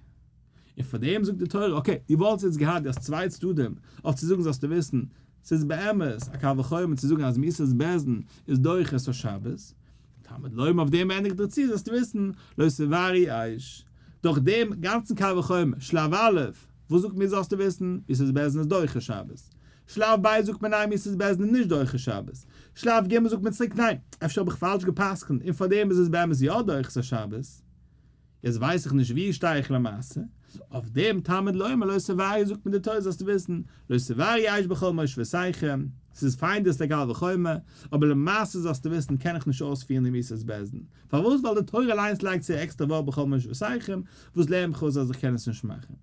און פאר דעם זאגט די תורה, okay, דו וואלטסט יעצט געהאט, דו האסט צוויי צדדים אויף צו זאגן זאלסטו וויסן, ס'איז באמת א קל וחומר צו זאגן אז מיתת בית דין איז דוחה את השבת, תלמוד לומר אויף דעם ענדיגט דער צו זאלסטו וויסן, לא תבערו אש, דורך דעם גאנצן קל וחומר, שלב א', וואס זאגט מיר זאלסטו וויסן, מיתת בית דין איז דוחה שבת. שלב ב' זאגט מען ניין מיתת בית דין איז נישט דוחה שבת. שלב ג' זאגט מען צוריק ניין, אפשר האב איך פאלש גע'פסק'נט און פארדעם איז עס באמת יא דוחה את השבת. יעצט ווייס איך נישט ווי שטיי איך למעשה. אויף דעם תלמוד לומר לא תבערו זאגט מיר די תורה זאלסטו וויסן, לא תבערו אש בכל מושבותיכם, ס'איז פיין דאס די קל וחומר, אבער למעשה זאלסטו וויסן קען איך נישט אויספירן די מיתת בית דין. פארוואס? ווייל די תורה אליינס לייגט צו א עקסטערע ווארט בכל מושבותיכם, וואס לערנט מיך אויס אז איך קען עס נישט מאכן.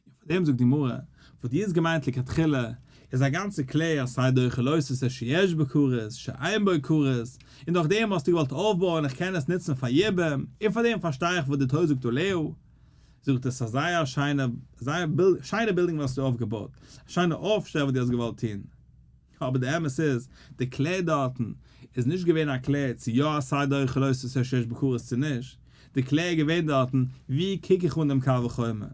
און פאר דעם זאגט די גמרא, וואס דו האסט געמיינט לכתחילה, איז א גאנצע קלער אז סיי דוחה לא תעשה שיש בו כרת, שאין בו כרת, און דורך דעם האסטו געוואלט אויפבויען איך קען עס נוצן פאר יבום, און פאר דעם פארשטיי איך וואס די תורה זאגט עליה. זאגט עס א זייער שיינע, זייער שיינע בילדינג וואס האסטו אויפגעבויט, א שיינע אויפשטעל וואס דו האסט געוואלט טון. אבער די אמת איז, די קלער דארטן איז נישט געווען א קלער צו יא עשה דוחה לא תעשה שיש בו כרת צו נישט, די קלער איז געווען דארטן ווי קוק איך אן דעם קל וחומר.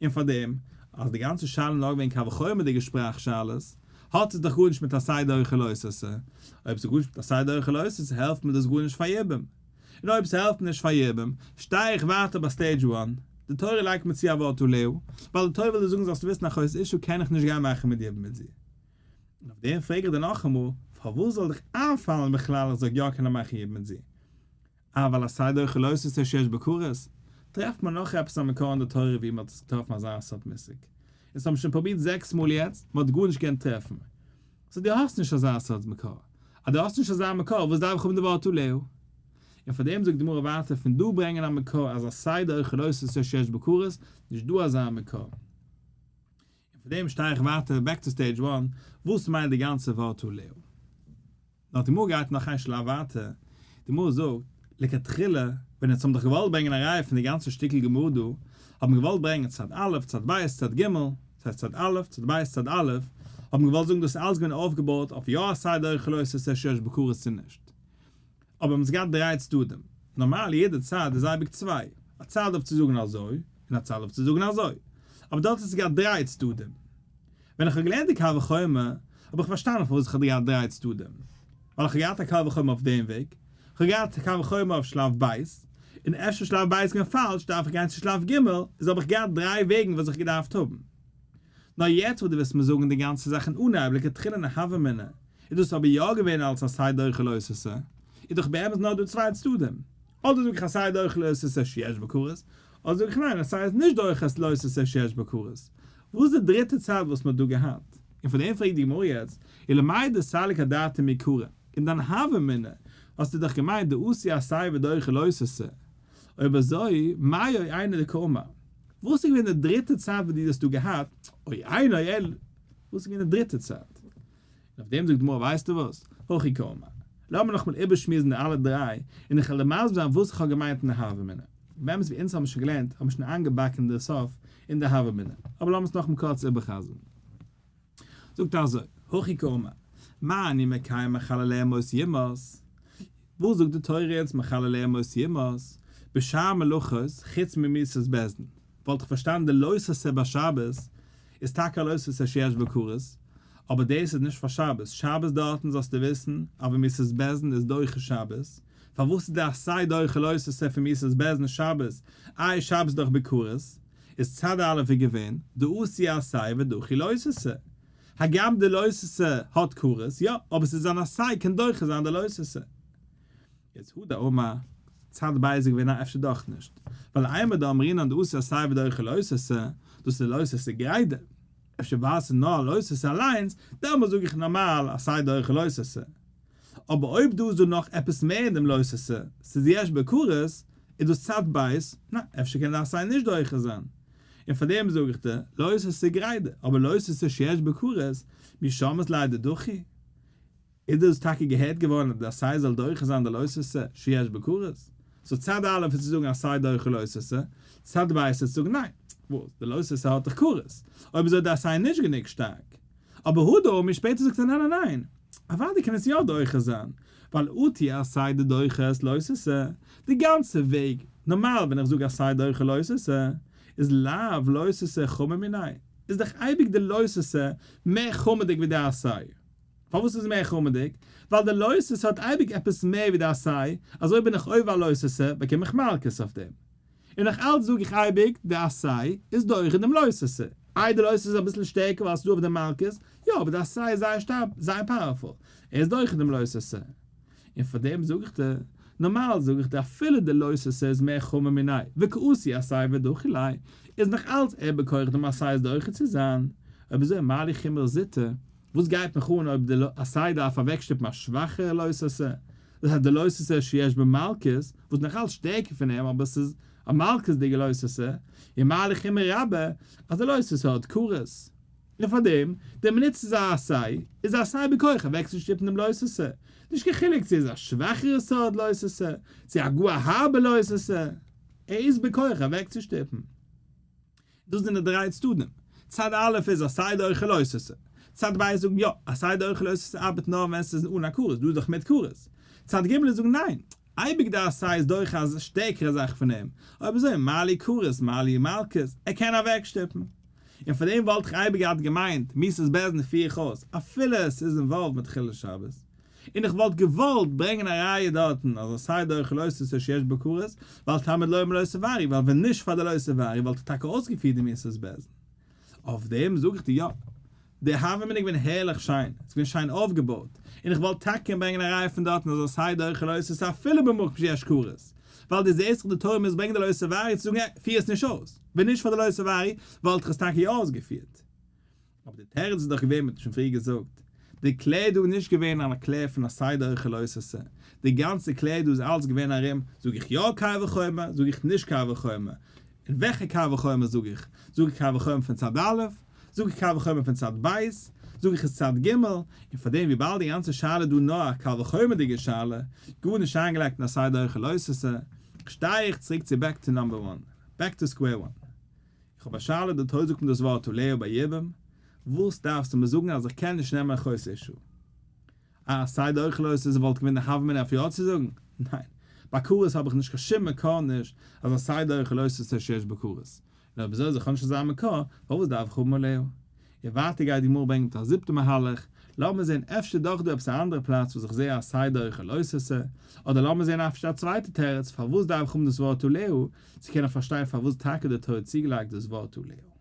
און פארדעם, אז די גאנצע שאלה איז נאר געווען קל וחומר'דיגע שפראך שאלות, האט עס דאך גארנישט מיט עשה דוחה לא תעשה. אויב ס'איז גארנישט מיט עשה דוחה לא תעשה העלפט מיר דאס גארנישט פאר יבום. און אויב ס'העלפט מיר נישט פאר יבום, שטיי איך ווייטער ביי stage one. די תורה לייגט מיר צו א ווארט עליה, ווייל די תורה וויל דיר זאגן זאלסט וויסן אחות אשה קען איך נישט גיין מאכן מיט יבום מיט זי. און אויף דעם פרעג איך דיר נאכאמאל, פארוואס זאל דיך איינפאלן בכלל איך זאל יא קענען מאכן יבום מיט זי? אבל עשה דוחה לא תעשה שיש בו כרת, טרעפט מען נאך עפעס א מקור אין די תורה ווי מען האט עס געטראפן אזא סארט מושג. אונז האבן שוין פרובירט זעקס מאל יעצט, מען האט גארנישט געקענט טרעפן. so דו האסט נישט אזא סארט מקור. אז דו האסט נישט אזא מקור, וואס דארף איך האבן די ווארט עליה? און פאר דעם זאגט די גמרא ווייטער פון דא ברענגען א מקור אז עשה דוחה לא תעשה שיש בו כרת, נישט דא אזא מקור. און פאר דעם שטיי איך ווייטער back to stage one, וואס מיינט די גאנצע ווארט עליה? נאר די גמרא גייט נאך איין שלב ווייטער, די גמרא זאגט, לכתחילה, ווען אונז האבן דאך געוואלט ברענגען א ראיה פון די גאנצע שטיקל גמרא דא, האט מען געוואלט ברענגען צד א', צד ב', צד ג', דאס הייסט צד א', צד ב', צד א', האט מען געוואלט זאגן דאס איז אלץ געווען אויפגעבויט אויף יא עשה דוחה לא תעשה שיש בו כרת צו נישט. אבער האבן עס געהאט דריי צדדים. נארמאל יעדע צד איז אייביג צוויי, א צד אויף צו זאגן אזוי, און א צד אויף צו זאגן אזוי. אבער דארט האט עס געהאט דריי צדדים. ווען איך האב געלערנט די קל וחומר, האב איך פארשטאנען פארוואס איך האב געהאט דריי צדדים. ווייל איך האב געהאט א קל וחומר אויף דעם וועג, איך האב געהאט א קל וחומר אויף שלב ב', און אפשר שלב ב' איז געווען פאלש, דארף איך גיין צו שלב ג', איז האב איך געהאט דריי וועגן וואס איך געדארפט האבן. נאר יעצט וואס דו וועסט מיר זאגן די גאנצע זאך אין אנהייב לכתחילה אין הוה אמינא, איז דאס אבער יא געווען אלס עשה דוחה לא תעשה, איז דאך באמת נאר דא צוויי צדדים. אדער זאג איך עשה דוחה לא תעשה שיש בו כרת, אדער זאג איך ניין עשה איז נישט דוחה לא תעשה שיש בו כרת. וואס איז די דריטע צד וואס מען האט דא געהאט? און פאר דעם פרעגט די גמרא יעצט, ולמאי דסליק אדעתא מעיקרא, אין דיין הוה אמינא האסטו דאך געמיינט דאתי עשה ודוחה לא תעשה, אויב אזוי מאי או אינו דקאמר, וואס איז געווען די דריטע צד וואס דו האסט דא געהאט, או אינו אלא, וואס איז געווען די דריטע צד? און אויף דעם זאגט די גמרא ווייסטו וואס, הכי קאמר, לאמיר נאכאמאל איבערשמועסן די אלע דריי, און איך וועל דיר מסביר זיין וואס איך האב געמיינט אין די הוה אמינא. באמת ווי אונז האבן שוין געלערנט האבן שוין איינגעבאקן די סוף אין די הוה אמינא, אבער לאמיר עס נאכאמאל קורץ איבערחזר'ן. זאגט ער אזוי, הכי קאמר, מה אני מקיים מחלליה מות יומת? וואס זאגט די תורה אונז מחלליה מות יומת? בשאר מלאכות חוץ ממיתת בית דין, וואלט איך פארשטאנען די לא תעשה ביי שבת איז טאקע א לא תעשה שיש בו כרת, אבער דאס איז נישט פאר שבת, שבת דארטן זאלסטו וויסן אבער מיתת בית דין איז דוחה שבת, פארוואס איז די עשה דוחה לא תעשה פון מיתת בית דין שבת, איי שבת איז דאך בכרת, איז צד א' איז געווען, דאתי עשה ודחי לא תעשה. הגם די לא תעשה האט כרת, יא, אבער ס'איז אן עשה קען דוחה זיין די לא תעשה. יעצט הא דאמר, צד ב' איז געווען א אפשר דאך נישט, ווייל אימר דאמרינן דאתי עשה ודחי לא תעשה, דאס איז לא תעשה גרידא. אפשר ווייל ס'איז נאר א לא תעשה אליינס, דעמאלס זאג איך נארמאל עשה דוחה לא תעשה. אבער אויב דא איז דא נאך עפעס מער אין דעם לא תעשה, ס'איז יש בו כרת, איז דאס צד ב', ניין, אפשר קען די עשה נישט דוחה זיין. און פאר דעם זאג איך דיר, לא תעשה גרידא, אבער לא תעשה שיש בו כרת, מי שמעת ליה דדחי. איז דאס טאקע געהערט געווארן אז די עשה זאל דוחה זיין די לא תעשה שיש בו כרת? so צד א' איז צו זאגן עשה דוחה לא תעשה, צד ב' איז צו זאגן ניין, וואס? די לא תעשה האט דאך כרת, אויב אזוי איז די עשה נישט גענוג שטארק. אבער הא דאמר שפעטער זאגט ער ניין ניין ניין, אוודאי קען עס יא דוחה זיין, ווייל אטו עשה דדוחה את לא תעשה, די גאנצע וועג, נארמאל ווען איך זאג עשה דוחה לא תעשה, איז לאו לא תעשה חמור מיניה, איז דאך אייביג די לא תעשה מער חמור'דיג ווי די עשה. פארוואס איז מער חמור'דיג? ווייל די לא תעשה האט אייביג עפעס מער ווי די עשה, אז אויב בין איך עובר א לא תעשה באקום איך מלקות אויף דעם. און נאך אלץ זאג איך אייביג די עשה איז דוחה דעם לא תעשה. איי די לא תעשה איז אביסל שטערקער ווייל ס'איז דא אויף דעם מלקות, יא אבער די עשה איז זייער שטארק, זייער powerful, ער איז דוחה דעם לא תעשה. און פאר דעם זאג איך דיר, נארמאל זאג איך דיר אפילו די לא תעשה איז מער חמור מיניה, וקאתי עשה ודחי ליה, איז נאך אלץ ער בכח דעם עשה איז דוחה צו זיין. אויב אזוי מה לי חומרא זוטא, וואס גייט מיך אן אויב די עשה דארף אוועקשטופן א שוואכערע לא תעשה, דאס הייסט די לא תעשה שיש בו מלקות, וואס איז נאך אלץ שטערקער פון אים אבער עס איז א מלקות'דיגע לא תעשה, און מה לי חומרא רבה אז די לא תעשה האט כרת. און פאר דעם, די מינוט ס'איז א עשה, איז א עשה בכח אוועקצושטופן דעם לא תעשה, נישט קיין חילוק צו עס איז א שוואכערע סארט לא תעשה, צו א גאר הארבע לא תעשה, ער איז בכח אוועקצושטופן. דאס זענען די דריי צדדים. צד א' איז עשה דוחה לא תעשה. צד ב' זאגן יא, עשה דוחה לא תעשה ארבעט נאר ווען ס'איז אן א כרת, דא איז דאך מיט כרת. צד ג' איז זאגן ניין, אייביג די עשה איז דוחה א שטערקערע זאך פון אים, אויב אזוי מה לי כרת מה לי מלקות, ער קען אוועקשטופן. און פאר דעם וואלט איך אייביג געהאט געמיינט מיתת בית דין פיר איך אויס אפילו עס איז involved מיט חילול שבת, און איך וואלט געוואלט ברענגען א ראיה דארטן אז עשה דוחה לא תעשה שיש בו כרת, ווייל תלמוד לומר לא תבערו, ווייל ווען נישט פאר די לא תבערו וואלט איך טאקע אויסגעפירט די מיתת בית דין. אויף דעם זאג איך דיר יא, די הוה אמינא איז געווען הערליך שיין, עס איז געווען שיין אויפגעבויט, און איך וואלט טאקע קענען ברענגען א ראיה פון דארטן אז עשה דוחה לא תעשה אפילו במקום שיש כרת, ווייל דו זעסט דאך די תורה מוז ברענגען די לא תבערו צו זאגן עה, פיר עס נישט אויס, ווען נישט פאר די לא תבערו וואלט איך עס טאקע יא אויסגעפירט. אבער די תירוץ איז דאך געווען, מ'האט שוין פריער געזאגט, די קלער דא איז נישט געווען א קלער פון עשה דוחה לא תעשה, די גאנצע קלער דא איז אלץ געווען ארום, זאג איך יא קל וחומר, זאג איך נישט קל וחומר, און וועלכע קל וחומר זאג איך? זאג איך קל וחומר פון צד א'? זאג איך קל וחומר פון צד ב'? זאג איך עס צד ג'? און פאר דעם וויבאלד די גאנצע שאלה איז דא נאר א קל וחומר'דיגע שאלה, גארנישט איינגעלייגט אין עשה דוחה לא תעשה, שטיי איך צוריק צו back to number one, back to square one. איך האב א שאלה, די תורה זאגט מיר דאס ווארט עליה ביי יבום, וואס דארפסטו מיר זאגן אז איך קען נישט נעמען אחות אשה? אה, עשה דוחה לא תעשה וואלט געווען די הוה אמינא אויף יא צו זאגן? ניין. ביי כרת האב איך נישט קיין שום מקור נישט אז עשה דוחה לא תעשה שיש בו כרת. און אויב אזוי אז איך האב נישט אזא מקור, פארוואס דארף איך האבן עליה? און ווייטער גייט די גמרא ברענגען מיט א זיבטע מהלך, לאמיר זען אפשר דאך דא עפעס א אנדערע פלאץ וואס איך זע עשה דוחה לא תעשה, אדער לאמיר זען אפשר א צווייטע תירוץ פארוואס דארף איך האבן דאס ווארט עליה, צו קענען פארשטיין פארוואס טאקע די תורה האט צוגעלייגט דאס ווארט עליה.